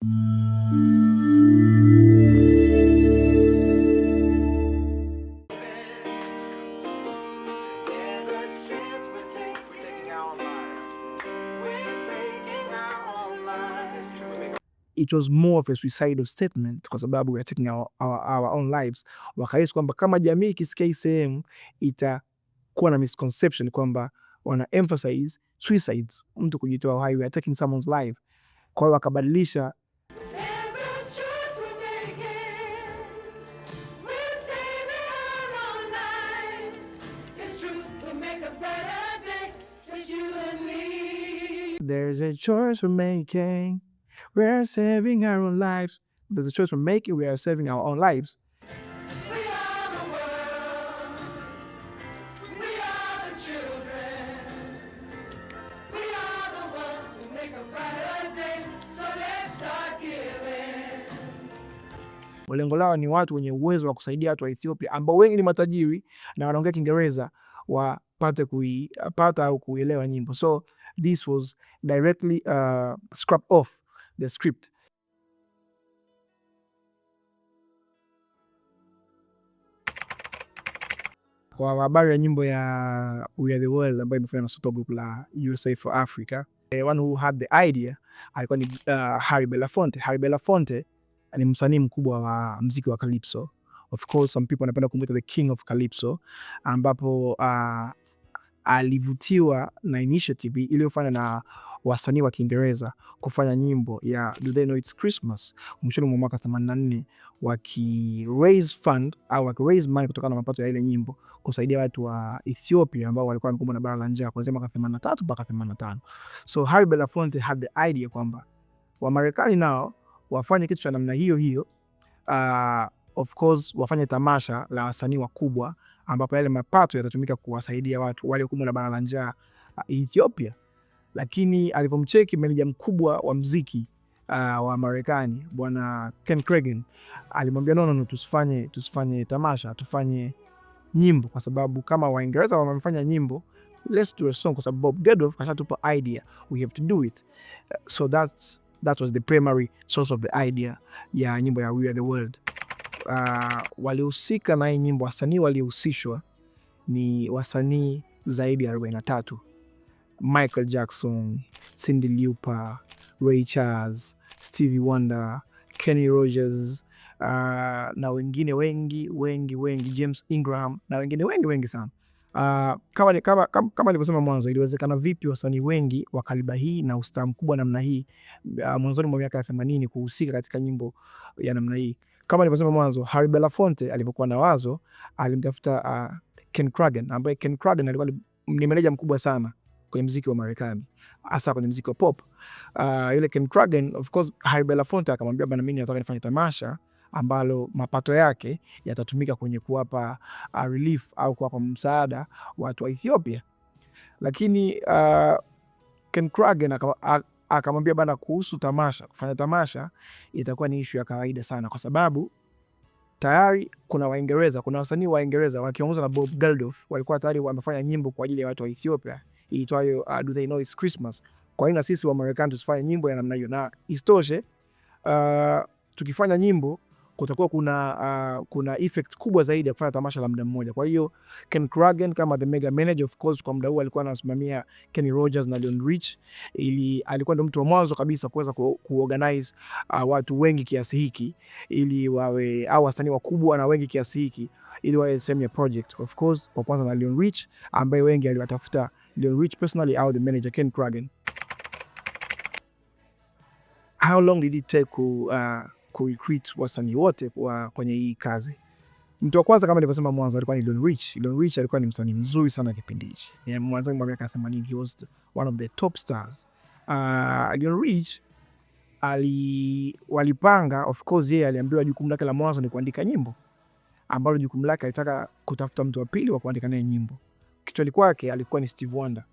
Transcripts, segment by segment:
There's a chance we're taking our own lives. We're taking our own lives. It's true. We make It was more of a suicidal statement kwa sababu we are taking our own lives. Wakahisi kwamba kama jamii ikisikia hii sehemu itakuwa na misconception kwamba wana emphasize suicides, mtu kujitoa uhai, we are taking someone's life. Kwa hiyo wakabadilisha. There's a choice we're making. We're saving our own lives. It's true. We make a better day. Just you and me. There's a choice we're making, we're saving our own lives. There's a choice we're making, we are saving our own lives. We are the world. We are the children. We are the ones who make a brighter day. So let's start giving. Lengo lao ni watu wenye uwezo wa kusaidia watu wa Ethiopia ambao wengi ni matajiri na wanaongea Kiingereza wapate kuipata au kuielewa nyimbo. So this was directly scrapped off the script. Kwa habari ya nyimbo ya We Are The World ambayo imefanywa na supergroup la USA for Africa, one who had the idea alikuwa ni Harry Belafonte. Harry Belafonte ni msanii mkubwa wa mziki wa Calypso. Of course some people wanapenda kumuita the king of Calypso, ambapo alivutiwa na initiative iliyofanywa na wasanii wa Kiingereza kufanya nyimbo ya Do They Know It's Christmas mwishoni mwa mwaka 84, waki raise fund au waki raise money kutokana na mapato ya ile nyimbo kusaidia watu wa Ethiopia ambao walikuwa wamekumbwa na bara la njaa kuanzia mwaka 83 mpaka 85. So Harry Belafonte had the idea kwamba Wamarekani nao wafanye kitu cha namna hiyo hiyo, of course wafanye tamasha la wasanii wakubwa ambapo yale mapato yatatumika kuwasaidia watu waliokumbwa na bara la njaa Ethiopia. Lakini alipomcheki meneja mkubwa wa mziki wa Marekani bwana Ken Kragen alimwambia no, no, no, tusifanye tamasha, tufanye nyimbo, kwa sababu kama Waingereza wamefanya nyimbo, let's do a song, kwa sababu Bob Geldof kashatupa idea, we have to do it. So that was the primary source of the idea ya nyimbo ya We Are The World. Walihusika na hii nyimbo, wasanii waliohusishwa ni wasanii zaidi ya 43. Michael Jackson, Cyndi Lauper, Ray Charles, Stevie Wonder, Kenny Rogers, na wengine wengi wengi wengi, James Ingram na wengine wengi wengi sana. Kama nilivyosema mwanzo, iliwezekana vipi wasanii wengi wa kaliba hii na ustaa mkubwa namna hii mwanzoni mwa miaka ya 80 kuhusika katika nyimbo ya namna hii? Kama nilivyosema mwanzo, Harry Belafonte alipokuwa na wazo alimtafuta Ken Kragen, ambaye Ken Kragen alikuwa ni meneja mkubwa sana kwenye muziki wa Marekani, hasa kwenye muziki wa pop. Yule Ken Kragen, of course, Harry Belafonte akamwambia bana, mimi nataka nifanye tamasha ambalo mapato yake yatatumika kwenye kuwapa relief au kuwapa msaada watu wa Ethiopia. Lakini Ken Kragen akamwambia bana, kuhusu tamasha, kufanya tamasha itakuwa ni issue ya kawaida sana, kwa sababu tayari kuna Waingereza, kuna wasanii wa Waingereza wakiongozwa na Bob Geldof walikuwa tayari wamefanya nyimbo kwa ajili ya watu wa Ethiopia iitwayo Do They Know It's Christmas. Kwa hiyo na sisi wa Marekani tusifanye nyimbo ya namna hiyo, na isitoshe tukifanya nyimbo kutakuwa kuna effect kubwa zaidi ya kufanya tamasha la muda mmoja. Kwa hiyo Ken Kragen kama the mega manager, of course, kwa muda huo alikuwa anasimamia Kenny Rogers na Leon Rich, ili alikuwa ndio mtu wa mwanzo kabisa kuweza kuorganize watu wengi kiasi hiki ili wawe au wasanii wakubwa na wengi kiasi hiki ili wawe sehemu ya project. Of course, kwa kwanza na Leon Rich ambaye wengi aliwatafuta Leon Rich personally au the manager Ken Kragen. How long did it take ku recruit wasanii wote wa kwenye hii kazi? Mtu wa kwanza kama nilivyosema mwanzo alikuwa ni Leon Rich. Leon Rich alikuwa ni msanii mzuri sana kipindi hichi. Ni mwanzoni mwa miaka 80, he was one of the top stars. Leon Rich walipanga, of course yeye aliambiwa jukumu lake la mwanzo ni kuandika nyimbo, ambalo jukumu lake alitaka kutafuta mtu wa pili wa kuandika naye nyimbo. Kichwani kwake alikuwa ni Steve Wonder.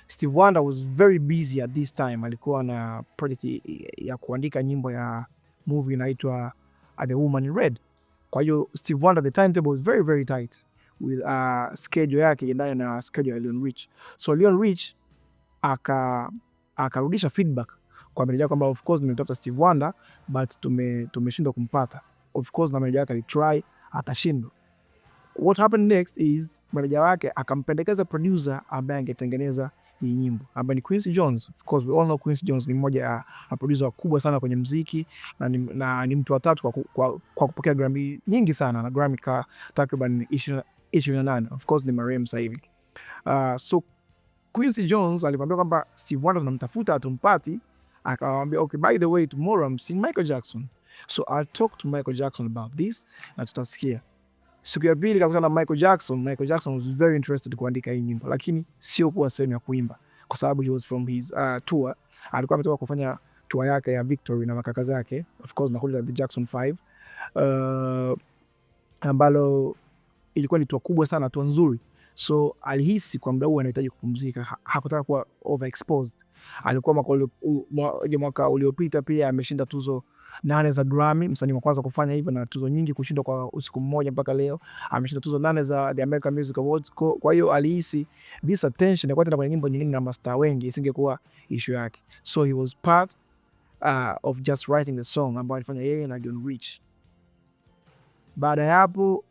Steve Wonder was very busy at this time. Alikuwa na project ya kuandika nyimbo ya movie inaitwa The Woman in Red. Kwa hiyo Steve Wonder, the timetable was very very tight with schedule yake iendane na schedule ya Leon Rich. So Leon Rich akarudisha feedback Kwa meneja kwamba of course nimetafuta Steve Wonder but tumeshindwa kumpata. Of course na meneja wake alitry atashindwa. What happened next is meneja wake akampendekeza producer ambaye angetengeneza hii nyimbo ambaye ni Quincy Jones. Of course we all know Quincy Jones ni mmoja ya producer wakubwa sana kwenye muziki na ni mtu wa tatu kwa kupokea Grammy nyingi sana na Grammy ka takriban 28. Of course ni marehemu sasa hivi. So Quincy Jones alimwambia kwamba Steve Wonder tunamtafuta hatumpati, akamwambia, "Okay, by the way, tomorrow I'm seeing Michael Jackson, so I'll talk to Michael Jackson about this na tutasikia." Siku ya pili kakutana na Michael Jackson. Michael Jackson was very interested kuandika hii nyimbo, lakini sio kuwa sehemu ya kuimba kwa sababu he was from his tour. Alikuwa ametoka kufanya tour yake ya Victory na makaka zake, of course na kundi la The Jackson 5, ambalo ilikuwa ni tour kubwa sana, tour nzuri. So alihisi kwa muda huu anahitaji kupumzika, hakutaka kuwa overexposed. Alikuwa mwaka uliopita pia ameshinda tuzo 8 za Grammy, msanii wa kwanza kufanya hivyo na tuzo nyingi kushindwa kwa usiku mmoja mpaka leo. Ameshinda tuzo 8 za The American Music Awards. Kwa hiyo alihisi this attention ya tena kwenye nyimbo nyingine na mastaa wengi isingekuwa issue yake. So he was part of just writing the song ambayo alifanya yeye na John Rich. Baada ya hapo,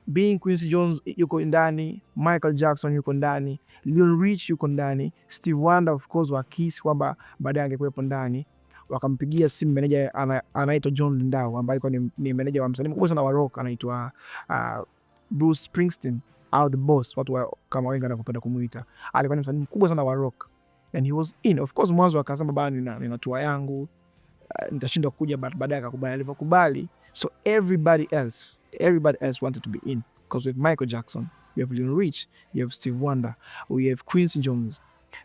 being Quincy Jones yuko ndani, Michael Jackson yuko ndani, Lionel Rich yuko ndani, Steve Wonder of course wakihisi kwamba baadaye angekuwepo ndani, wakampigia simu meneja anaitwa John Lindau ambaye alikuwa ni meneja wa msanii mkubwa sana wa rock anaitwa Bruce Springsteen au The Boss, watu kama wengi wanavyopenda kumuita. Alikuwa ni msanii mkubwa sana wa rock and he was in. Of course mwanzo akasema bana, nina tour yangu, nitashindwa kuja, but baadaye akakubali. Alivyokubali, so everybody else wanted to be in because with Michael Jackson, you have Lionel Rich, you have Steve Wonder, we have Quincy Jones,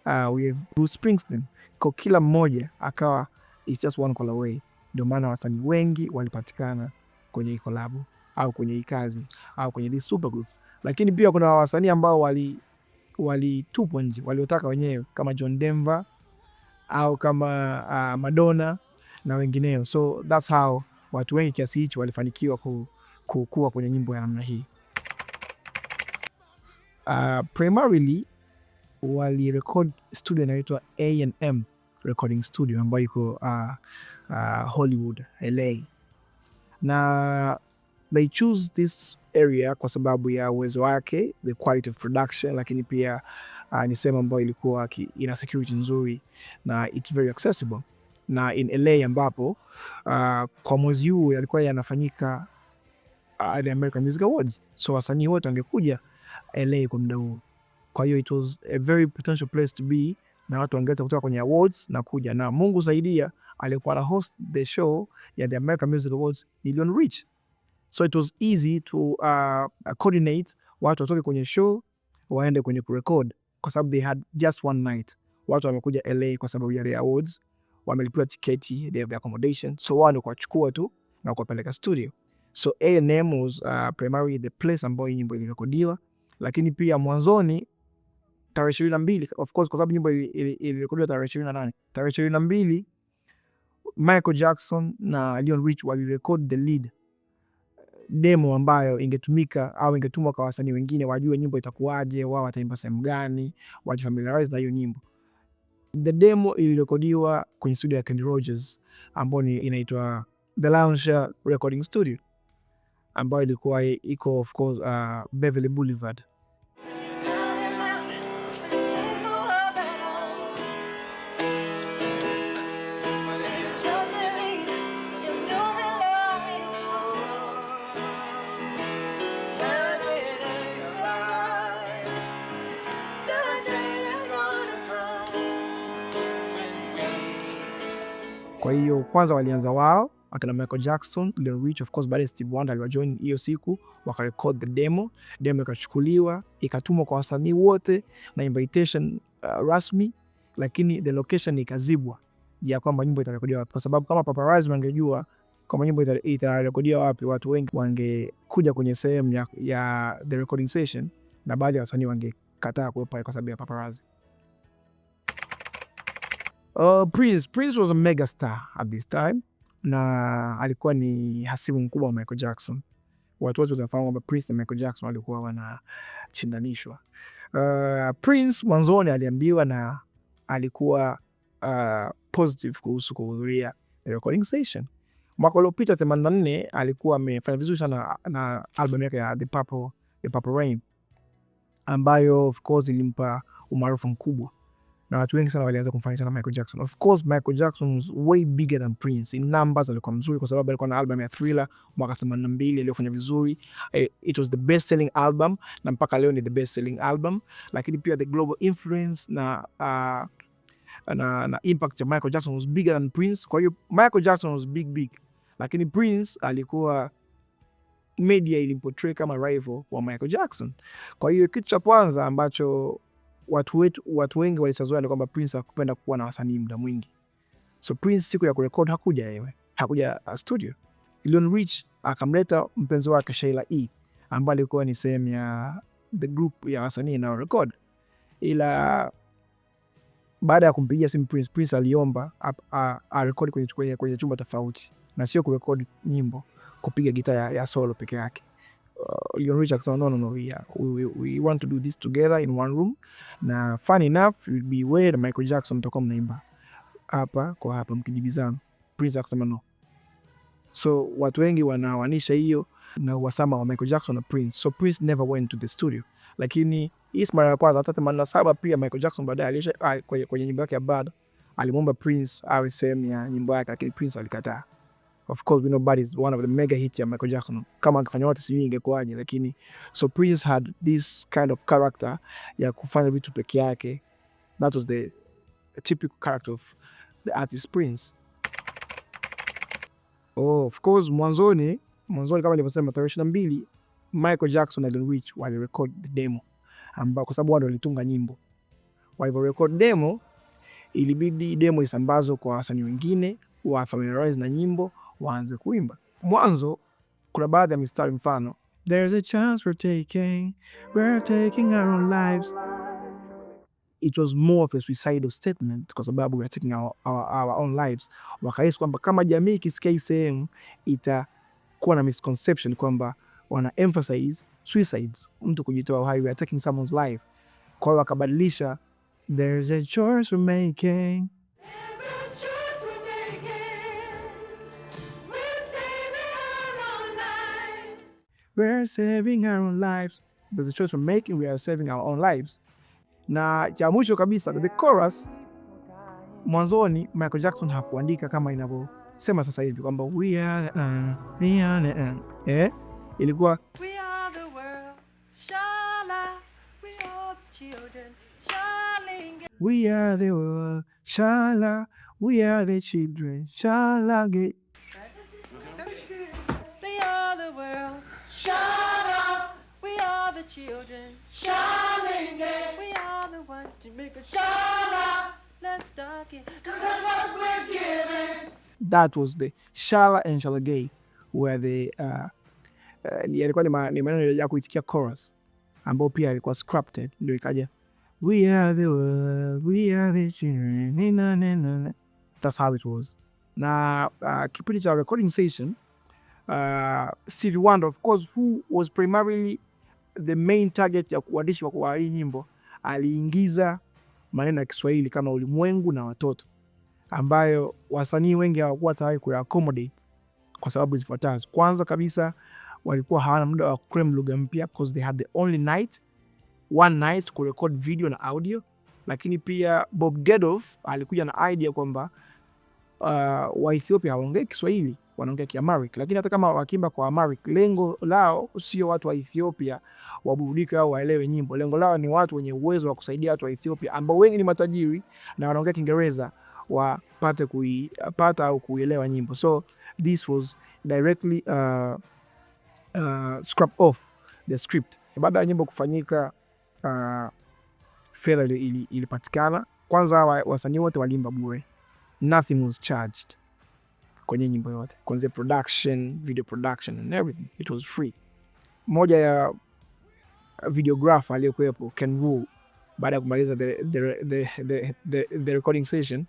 we have Bruce Springsteen. Kwa kila mmoja akawa it's just one call away. Ndio maana wasanii wengi walipatikana kwenye hii collab au kwenye hii kazi au kwenye this super group. Lakini pia kuna wasanii ambao walitupwa nje, waliotaka wenyewe kama John Denver au kama Madonna na wengineo. So that's how watu wengi kiasi hicho walifanikiwa kukua kwenye nyimbo ya namna hii. Primarily walirecord studio inaitwa A&M Recording Studio ambayo iko Hollywood, LA, na they choose this area kwa sababu ya uwezo wake, the quality of production, lakini pia ni sehemu ambayo ilikuwa ina security nzuri na it's very accessible, na in LA ambapo kwa mwezi huu yalikuwa yanafanyika the American Music Awards, so wasanii wote wangekuja LA kwa muda huo. Kwa hiyo it was a very potential place to be na watu wangeweza kutoka kwenye awards na kuja, na Mungu saidia, alikuwa na host the show ya the American Music Awards ni Lionel Rich, so it was easy to coordinate watu watoke kwenye show waende kwenye kurecord, kwa sababu they had just one night. Watu wamekuja LA kwa sababu ya the awards, wamelipiwa tiketi, they have the accommodation, so wao ni kuwachukua tu na kuwapeleka studio. So A&M was primarily the place ambayo hii nyimbo ilirekodiwa, lakini pia mwanzoni tarehe 22, of course, kwa sababu nyimbo ilirekodiwa tarehe 28, tarehe 22 Michael Jackson na Lionel Rich walirecord the lead demo ambayo ingetumika au ingetumwa kwa wasanii wengine wajue nyimbo itakuwaje, wao wataimba sehemu gani, wajifamiliarize na hiyo nyimbo. The demo ilirekodiwa kwenye studio ya Kenny Rogers ambayo ni inaitwa The Lounge Recording Studio ambayo ilikuwa iko of course Beverly Boulevard. Kwa hiyo kwanza walianza wao akina Michael Jackson, Lionel Rich, of course baadaye Steve Wonder aliwajoin hiyo siku, wakarecord the demo. Demo ikachukuliwa ikatumwa kwa wasanii wote na invitation rasmi, lakini the location ikazibwa ya kwamba nyimbo itarekodiwa wapi, kwa sababu kama paparazzi wangejua kama nyimbo itarekodiwa wapi, watu wengi wangekuja kwenye sehemu ya the recording session, na baadhi ya wasanii wangekataa kuwepo pale kwa sababu ya paparazzi. Prince was a megastar at this time na alikuwa ni hasimu mkubwa wa Michael Jackson. Watu wote watafahamu kwamba Prince na Michael Jackson walikuwa wanashindanishwa. Prince mwanzoni aliambiwa na alikuwa Positive kuhusu kuhudhuria the recording session. Mwaka uliopita 84 alikuwa amefanya vizuri sana na album yake ya The Purple Rain, ambayo of course ilimpa umaarufu mkubwa na watu wengi sana walianza kumfananisha na Michael Jackson. Of course Michael Jackson was way bigger than Prince in numbers, alikuwa mzuri kwa sababu alikuwa na album ya Thriller mwaka 82 iliyofanya vizuri. It was the best selling album na mpaka leo ni the best selling album, lakini pia the global influence na impact ya Michael Jackson was bigger than Prince. Kwa hiyo Michael Jackson was big big, lakini Prince alikuwa, media ilimportray kama rival wa Michael Jackson. Kwa hiyo kitu cha kwanza ambacho watu wengi walishazoea ni kwamba Prince hakupenda kuwa na wasanii muda mwingi. So Prince siku ya kurekodi hakuja yeye, hakuja studio. Lionel Richie akamleta mpenzi wake Sheila E ambaye alikuwa ni sehemu ya the group ya wasanii na record, ila baada ya kumpigia simu Prince, Prince aliomba arekodi kwenye chumba tofauti na sio kurekodi nyimbo, kupiga gitaa ya solo peke yake. Lionel Richie akasema, "No, no, no, we want to do this together in one room, na funny enough you'll be wewe na Michael Jackson mtakuwa mnaimba hapa kwa hapa mkijibizana." Prince akasema no. So watu wengi wanaoanisha hiyo na uhasama wa Michael Jackson na Prince. So Prince never went to the studio, lakini hii si mara ya kwanza. Hata 87 pia Michael Jackson baadaye kwenye nyimbo yake ya Bad alimwomba Prince awe sehemu ya nyimbo yake, lakini Prince alikataa. Of course we know Bad is one of the mega hit ya Michael Jackson. Kama angefanya wote sijui ingekuwaje, lakini so Prince had this kind of character ya kufanya vitu peke yake. That was the typical character of the artist Prince. Oh, of course mwanzoni kama nilivyosema tarehe 22 Michael Jackson na Lionel Richie walirecord the demo, ambao kwa sababu wao ndio walitunga nyimbo. Walivyorecord demo, ilibidi demo isambazwe kwa wasanii wengine wa familiarize na nyimbo waanze kuimba. Mwanzo kuna baadhi ya mistari, mfano "There's a chance we're taking, we're taking our own lives." It was more of a suicidal statement kwa sababu we are taking our own lives. Wakahisi kwamba kama jamii ikisikia hii sehemu itakuwa na misconception kwamba wana emphasize suicides, mtu kujitoa uhai, we are taking someone's life. Kwa hiyo wakabadilisha, "There's a choice we're making." There's a choice we're making. We're saving our own lives. We're saving our own lives. There's a choice we're making, we are saving our own lives. Na cha mwisho kabisa, the chorus, mwanzoni Michael Jackson hakuandika kama inavyosema sasa hivi kwamba we are ilikuwa We are the world. Shala. We are the children. Shalinge. We are the world, shala, we are the children, shala get. We are the world. Shala. We are the children. Shalinge. We are the one to make a shala. Let's talk it. 'Cause that's what we're giving. That was the shala and shalagay were the yalikuwa ni maneno ya kuitikia chorus ambao pia ilikuwa scripted, ndio ikaja "We are the world, we are the children, na, na, na, na." That's how it was. Na kipindi cha recording session, Stevie Wonder, of course, who was primarily the main target ya uandishi wa hii nyimbo, aliingiza maneno ya Kiswahili kama ulimwengu na watoto ambayo wasanii wengi hawakuwa tayari kuya accommodate kwa sababu zifuatazo. Kwanza kabisa walikuwa hawana muda wa kucram lugha mpya because they had the only night, one night kurecord video na audio. Lakini pia Bob Geldof alikuja na idea kwamba Waethiopia hawaongei Kiswahili, wanaongea Kiamharic, lakini hata kama wakiimba kwa Amharic, lengo lao sio watu wa Ethiopia waburudike au waelewe nyimbo. Lengo lao ni watu wenye uwezo wa kusaidia watu wa Ethiopia ambao wengi ni matajiri na wanaongea Kiingereza wapate kuipata au kuielewa nyimbo. So this was directly scrap off the script. Baada ya nyimbo kufanyika, fedha ilipatikana. Kwanza wasanii wote waliimba bure, nothing was charged kwenye nyimbo yote, kuanzia production, video production and everything, it was free. Moja ya videographer aliyekuwepo, Ken Wu, baada ya kumaliza the recording session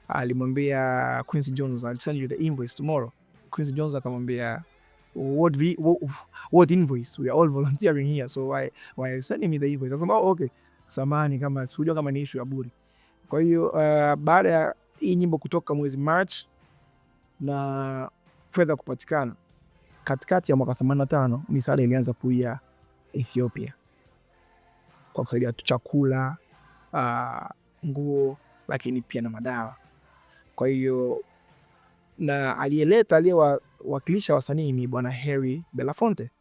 alimwambia Quincy Jones, "I'll send you the invoice tomorrow." Quincy Jones akamwambia, What invoice? We are all volunteering here, so why are you sending me the invoice?" Akasema, "Oh, okay, samahani kama sikujua kama ni issue ya bure." Kwa hiyo baada ya Hii nyimbo kutoka mwezi March na fedha kupatikana katikati ya mwaka 85, misaada ilianza kuja Ethiopia kwa kusaidia chakula, nguo, lakini pia na madawa. Kwa hiyo na aliyeleta, aliyewakilisha wasanii ni Bwana Harry Belafonte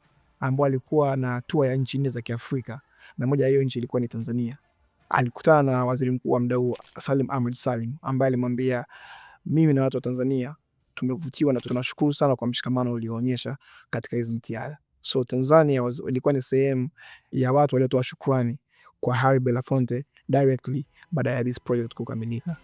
ambao alikuwa na tour ya nchi nne za Kiafrika na moja ya hiyo nchi ilikuwa ni Tanzania. Alikutana na waziri mkuu wa muda huo, Salim Ahmed Salim, ambaye alimwambia, "Mimi na watu wa Tanzania tumevutiwa na tunashukuru sana kwa mshikamano ulioonyesha katika hizi jitihada." So Tanzania ilikuwa ni sehemu ya watu waliotoa shukrani kwa Harry Belafonte directly baada ya this project kukamilika.